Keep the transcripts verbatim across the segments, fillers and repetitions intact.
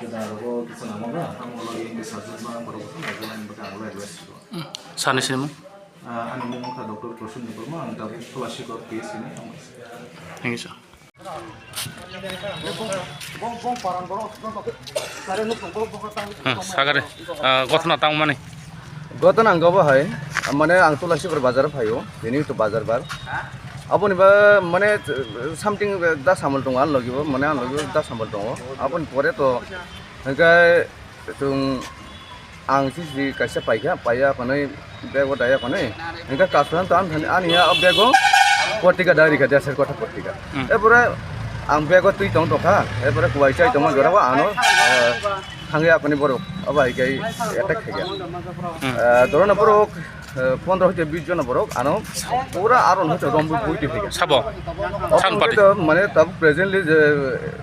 Kida rogo kisa namo ga, ang ulo yang bisa jumpa, baru bisa ngajalan, baka ang advice ko. Hmm. Sani sini mo? Ah, ani mung kha Doctor Prosen Debbarma, ang tabuk Tulashikor P S C ni. Thank you, sir. Hmm, sagare, ah, gothona tang mani. Gothona ang gobo hai, mane ang Tulashikor bazar phaio, bini to bazar bar. Aboni ba, mane, something da samol tongo, ang logi bo, mane ang logi bo da samol tongo. Aboni pore to, hingke, Chwng ang sisi kaisa paikha, paiya phano bag o daiya phano. Hingkhe kasran to ang thani, ani ya o bag o portika dari kha, desar kotha portika. Hmm. Epore ang bag o twi tong tokha, epore kuai chai tongma jora o ano, eh, thangya phano borok, abo hai khe attack khaikha. Hmm. Eh, dorona borok, eh, pondro hoite bis jona borok, ano pura aro hoite rombu buiti khaikha. Sabo? Obo San party? Hoite mane tab presently je,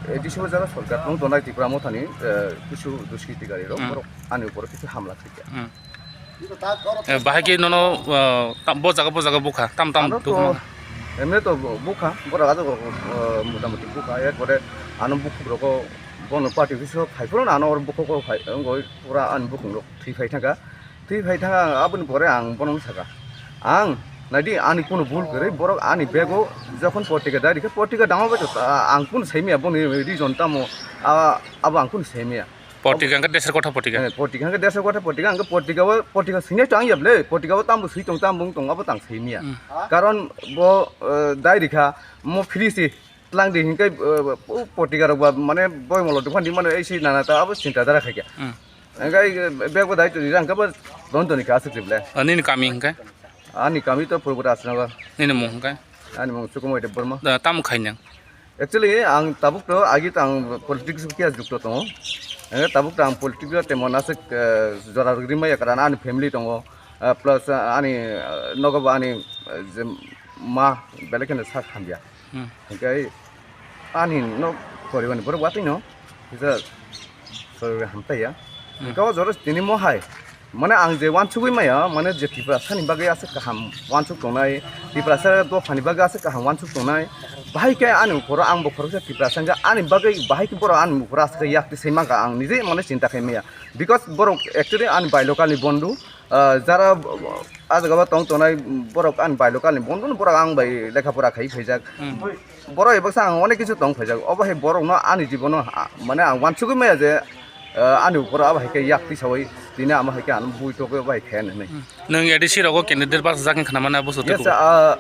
eh, A D C o jara sorkar tong tonai Tipra Mothani, eh, kisu duskiti gari rok, hmm, borok ani upor kisu hamla khaikha. Hmm. Eh, bahai khe nono, eh, tam, bo jaga, bo jaga bukha, tam, tam ano to, dukha. Emne to bu-, bukha, borok ajago, eh, motamoti bukha, ekbare ano bukhuk rogo bono party office o phai phuru ano oro bukhuk o phai, wngoi pura ani bukhuk rok thwi phai thangkha, thwi phai thangkha, aboni pore ang bono sakha, ang naidi ani kunu bul kwrwi, borok ani bag o jokhon portika dari khe, portika dama bai to, ah, ang kunu saimya boni reason tamo, ah, abo ang kunu saimya. Portika hingke desar kotha portika. Eh, portika hingke desar kotha portika, hingke portika o, portika sini to ang yable, portika o tambo sui tong, tambo wng tong, abo tang sui miya. Hmm. Karon bo, eh, dai rikha, mo free si tlang di hingke, eh, o portika rok ba, mane boy molo dokan di mano, ei si nana ta abo sinta dara khaikha. Hmm. Hingke, eh, bag bo dai to rijang hingke bo don doni kha aswk jible. Ah, nini kami hingke? Ani kami to Purbo Rajnagar. Nini mung hingke? Ani mung Sukumoi Debbarma. Da, tamo khainang? Actually, ang tabuk to agi to ang politics o kiya jukto tongo. Eh, tabuk to ang politics o temon aswk, eh, jora rwgwi maya, karon ani family tongo, eh, plus, eh, ani, eh, nogo bo ani, eh, je ma belai kheno sak hamya. Hmm. Hingke ani nok poribar ni borok watwi no kisa sorry hamtaiya. Hmm. Hingke o jora tini mo hai. Mane ang je wansugwi maya, mane je Tiprasa ni bagwi aswk kaham wansuk tongnai, Tiprasa dophani bagwi aswk kaham wansuk tongnai, bahai khe ani ukhoro ang bo khoroksa Tiprasa wngkha, ani bagwi bahai khe borok ani ukhoro aswk yak twi sai mankha, ang nije mane chinta khai maya, because borok actually ani bai local ni bondhu, ah, jara, ah, jaga o tong tongnai borok ani bai local ni bondhu no borok ang bai lekha pora khai phaijak. Hmm. Borok ebo sa ang onek kisu tong phaijak, obo hai borok no ani jibono, ah, mane ang wansugwi maya je, ah, ani ukhoro abo hai khe yak tisawi tini amo hai khe ano bui togwi obo hai khe hinwi. Hmm. Nwng A D C rogo candidate bachajak wngkha na mane abo sote? Yes, kubui? Ah,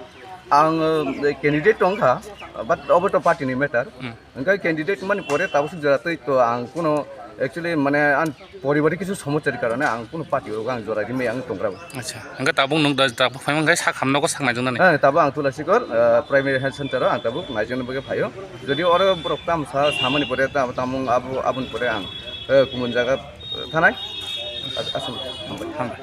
ang, eh, candidate tong kha, but obo to party ni matter. Hmm. Hingke candidate mani pore tabuk suk jora twi to ang kuno actually mane ang Poribar kisu somosya ni karone ang kunu party o ang jora rimai ang tongra bo. Acha, hingke tabuk nwng da, tabuk phaima hingke sak hamno ko sak naijaknani? Eh, tabuk ang Tulashikor, eh, Primary Health Center o ang tabuk naijakna bagwi phaio. Jodi oro borok tam sa, samani pore tam, tamung abo, aboni pore ang, eh, kumun jaga, eh, thanai. As-, aswk hambai. Hambai.